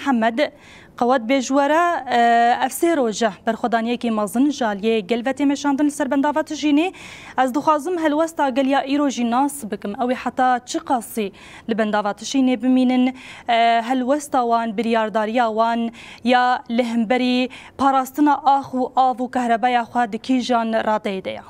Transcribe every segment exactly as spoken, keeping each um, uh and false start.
Mihemed, qewet bê ji we re, e, ev sê roj e berxwedaniyekî mezin ji aliyê gel ve tê meşandin li ser bendava Tişrînê. Ez dixwazim helwesta gel ya îro jî nas bikim. Ew ê heta çi qasî li bendava Tişrînê bimînin? E, helwesta wan, biryardariya wan ya li hemberî parastina ax û av û kahrebeya xwe di kîjan radeyê de ye?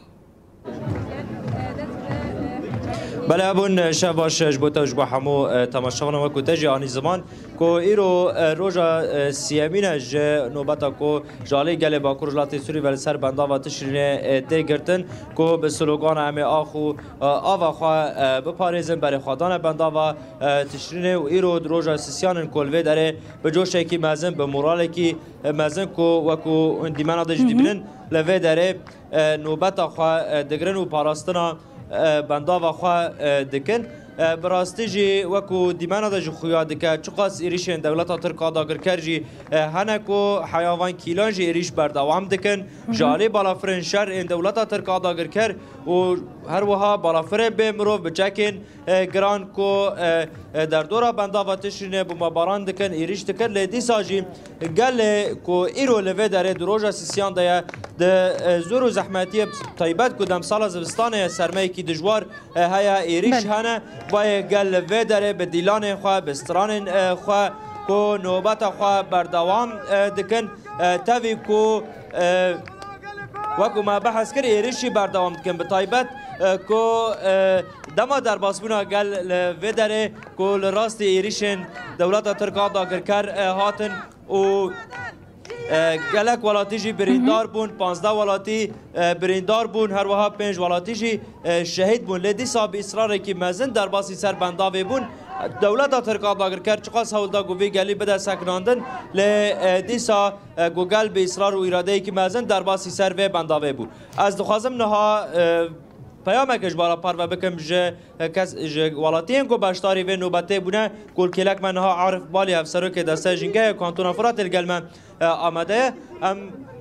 Belê hebûn, şev baş ji bo te û ji bo hemû, e, temaşevanan, wekû te jî anî ziman ku îro, e, roja, e, siyemîn e ji nobeta ku ji alî gelê Bakur Rojhilatê Sûrî ve li ser bendava Tişrînê, e, tê girtin, ku bi slogana "Em ê ax û, e, ava xwe, e, biparêzin", berê xwe dane bendava, e, Tişrînê û îro di roja sisiyan in ku li vê derê bi coşekî mezin, bi moralekî, e, mezin ku wekû hûn dîmena de jî dibînin, li vê derê e, nobeta xwe, e, digirin û parastina, e, bendava xwe, e, dikin. E, bi rastî jî wekû dîmena de jî xuya dike, çiqas êrîşên dewleta Tirk a dagirker jî, e, hene ku heya van kîlan jî êrîş berdewam dikin. Ji alî balafirên şer ên dewleta Tirk a dagirker û her wiha balafirên bê mirov bi çekên e, giran ku, e, e, derdora bendava Tişrînê bombebaran dikin, êrîş dikin, lê dîsa jî gelê ku îro li vê derê di roja sisiyan de ye, di, e, zor û zehmetiyê taybet ku demsala zivistanê ye, sermeyekî dijwar, e, heye, êrîş hene, bayê gel li vê derê bi dîlanên xwe, bi stranên, e, xwe ku nobeta xwe berdewam, e, dikin, e, tevî ku, e, wekû me behs kir, êrîşî berdewam dikin. Bi taybet, e, ku, e, dema derbasbûna gel li vê derê ku li rastî êrîşên dewleta Tirk a dagirker, e, hatin û, e, gelek welatî jî birîndar bûn, panzdeh welatî, e, birîndar bûn, her wiha pênc welatî jî, e, şehîd bûn. Lê dîsa bi israrekî mezin derbasî ser bendavê bûn. Dewleta Tirk a dagirker çiqas hewl da ku vî gelî bide sekinandin, lê, e, dîsa, e, ku gel bi israr û îradeyekî mezin derbasî ser vê bendavê bû. Ez dixwazim niha, e, peyameke ji we re parve bikim ji, e, kes, ji welatiyên ku beşdarî vê nobetê bûne, ku li kêlek me niha Arif Balî, hevserokê Desteya Jîngehê Kantona Firatê li gel me, e, amade ye. Em,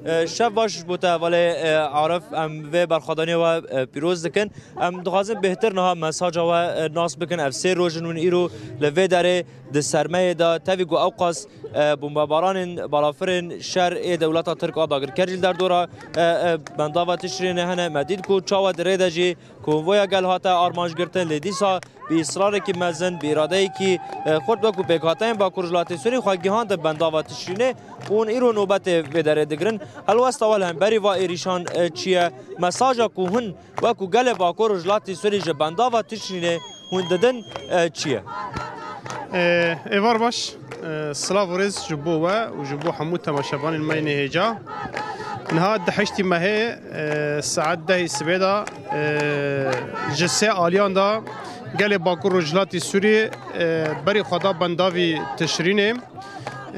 e, şev baş ji bo te hevalê, e, Arif, em vê berxwedaniyê we, e, pîroz dikin. Em dixwazin bêhtir niha mesaja we, e, nas bikin. Ev sê roj in hûn îro li vê derê di sermeyê de, tevî ku ewqas, e, bombebaranên balafirên şer ê dewleta Tirk a dagirker jî li derdora, e, e, bendava Tişrînê hene. Me dît ku çawa di rê de jî konvoya gel hate armancgirtin, lê dîsa bi israrekî mezin, bi îradeyekî, e, xurt wekû pêkhateyên Bakur Rojhilatê Sûrî xwe gihandin bendava Tişrînê û hûn îro nobetê vê derê digirin. Helwesta we li hemberî va êrîşan, e, çi ye? Mesaja ku hûn wekû gelê Bakur Rojhilatê Sûrî ji bendava Tişrînê hûn didin, e, çi ye? E, êvar baş, e, silav û rêz ji bo we û ji bo hemû temaşevanên me yên hêja. Niha di heştî mehê, e, saet dehê sibê de, e, ji sê aliyan de gelê Bakur Rojhilatê Sûrî, e, berî xwe da bendavî Tişrînê,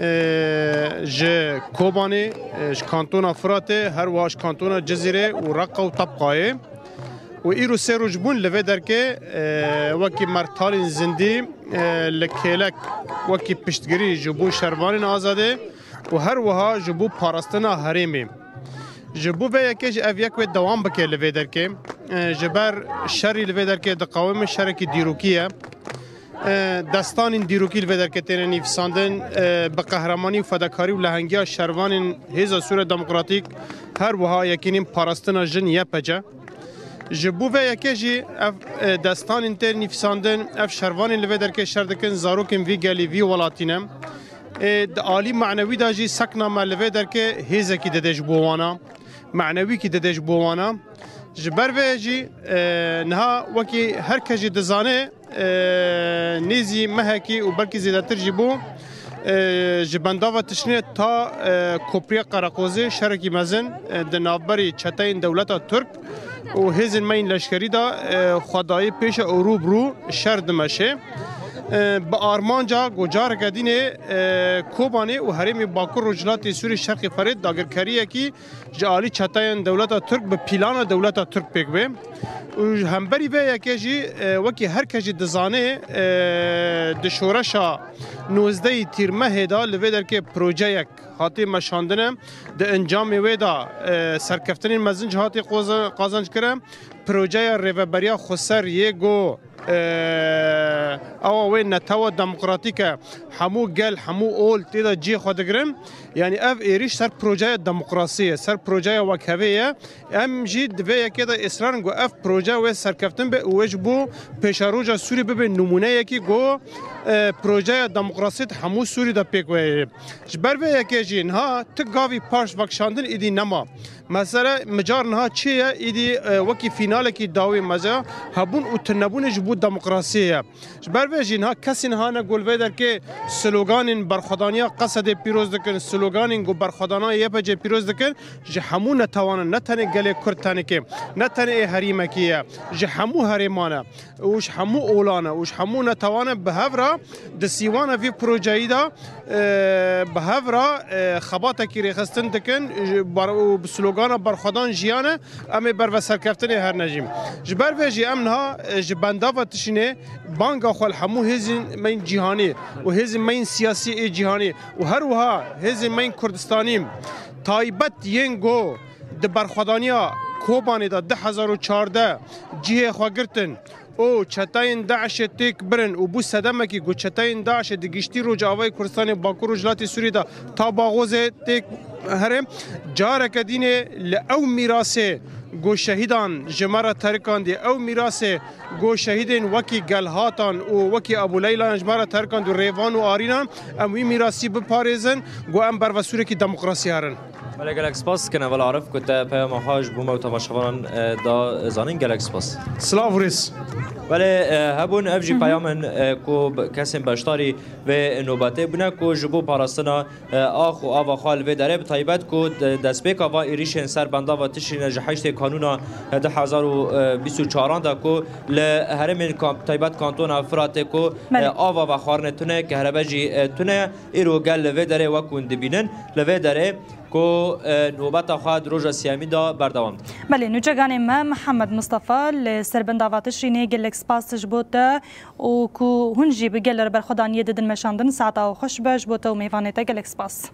e, ji Kobanê, e, ji kantona Firatê, her wiha ji kantona Cizîrê û Reqa û Tebqayê. Û îro sê roj bûn li vê derkê, e, wekî mertalên zindî, e, li kêlek wekî piştgirî ji bo şervanên azadê û her wiha ji bo parastina herêmê. Ji bo vê yekê jî ev yek wê dewam bike li vê derkê. E, ji ber şerî li vê derkê diqewime, şerekî dîrokî ye. E, destanên dîrokî li vê derkê têne nivîsandin, e, bi qehremanî û fedakarî û lehengiya şervanên Hêza Sûriya Demokratîk, her wiha Yekînên Parastina Jin, Y P C. Ji bo vê yekê jî ev, e, destanên tê nivîsandin, ev şervanên li vê derkê şer dikin, zarokên vî gelî, vî welatî ne. Ê, di alî manewî de jî sekna me li vê derkê hêzekî dide ji bo wana, manewîkî dide ji bo wana. Ji ber vê jî, e, niha wekî her kes jî dizane, e, nêzî mehekî û belkî zêdetir jî bû, e, ji bendava Tişrînê ta, e, Kopriya Qereqozê şerekî mezin, e, di navberî çeteyên dewleta Tirk û hêzên me yên leşkerî de, e, xwe dayî pêşe û rû bi rû şer dimeşe. E, bi armanca ku careke dînê, e, Kobanê û herêmê Bakur Rojhilatê Sûrî Şerqê Ferêt dagirkeriyekî ji alî çeteyên dewleta Tirk bi plana dewleta Tirk pêk bê. Û ji hemberî vê yekê jî, e, wekî her kes jî dizane, e, di şoreşa nozdehê Tîrmehê de li vê derkê projeyek hatî meşandine. Di encamê wê de, e, serkeftinên mezin jî hatî qoza-, qazanc kire. Projeya Rêveberiya Xweser yê ku Ewa wê netewa demokratîk e. Hemû gel, hemû ol tê de cihê xwe digirin. Yanî ev êrîş ser projeya demokrasî ye, ser projeya wekhevê ye. Em jî di vê yekê de israr in ku ev proje wê serkeftin be û wê ji bo pêşeroja Sûrî bibe nimûneyekî ku, e, projeya demokrasî di hemû Sûrî de pêk weye. Ji ber vê yekê jî niha ti gavî paş vekişandin îdî nema. Mesele micar niha çi ye? Îdî, e, wekî fînalekî dawî mesela hebûn û tunebûnê ji bo demokrasiyê ye. Ji ber vê jî niha kesên hane gol vê derkê sloganên berxwedaniya Qesedê pîroz dikin, sloganên ku berxwedana Y P G pîroz dikin, ji hemû netewan in, ne tenê gelê Kurd tenekê, ne tenê ê herîmekî ye, ji hemû herêman e û ji hemû olan e û ji hemû netewan e. Bi hev re di sîwana vî projeyî de, e, bi hev re, e, xebatekî rêxistin dikin, ji bar-, û bi slogana berxwedan jiyan e, em ê berveserkeftinê herne jî. Ji ber vê jî em niha, e, ji bendava Tişrînê banga xwe li hemû hêzên me yên cîhanî û hêzên me yên siyasî ê cîhanî û her wiha hêzên me yên Kurdistanî taybet yên ku di berxwedaniya Kobanê de du hezar û çardeh cihê xwe girtin û çeteyên DAIŞê têk birin û bû sedemekî ku çeteyên DAIŞê di giştî Rojavayê Kurdistanê, Bakur Rojhilatê Sûriyê de ta Baxozê têk here. Careke dînê li ew mîrasê ku şehîdan ji me re terikandî, ew mîrasê ku şehîdên wekî Gelhatan û wekî Ebû Leylayan ji me re terikandî û Rêvan û Arînan, em wî mîrasî biparêzin, ku em bervesûrekî demokrasî herin. Belê, gelek spas dikin Heval Arif ku te peyama xwe ji bo me û temaşevanan, e, da zanîn. Gelek spas. Silav û rêz. Belê, e, hebûn ev jî Hı hı. peyam in, e, ku b-, kesên beşdarî vê nobetê bûne ku ji bo parastina, e, ax û ava xwe li vê derê, bi taybet ku de-, destpêka van êrîşên ser bendava Tişrîne ji heştê Kanûna, e, du hezar û bîst û çaran de ku li herêmên kan-, taybet kantona Firatê ku, Belê. e, ava vexwarinê tune, kehrebe jî, e, tune, îro gel li vê derê wek hûn dibînin, li vê derê ku, e, nobeta xwe di roja siyemî de berdewam dike. Belê, nûçeganê me Mihemed Mistefa li ser bendava Tişrînê gelek spas ji bo te û ku hûn jî bi gel re berxwedaniyê didin meşandin. Saeta we xweş be ji bo te û mêvanê te, gelek spas.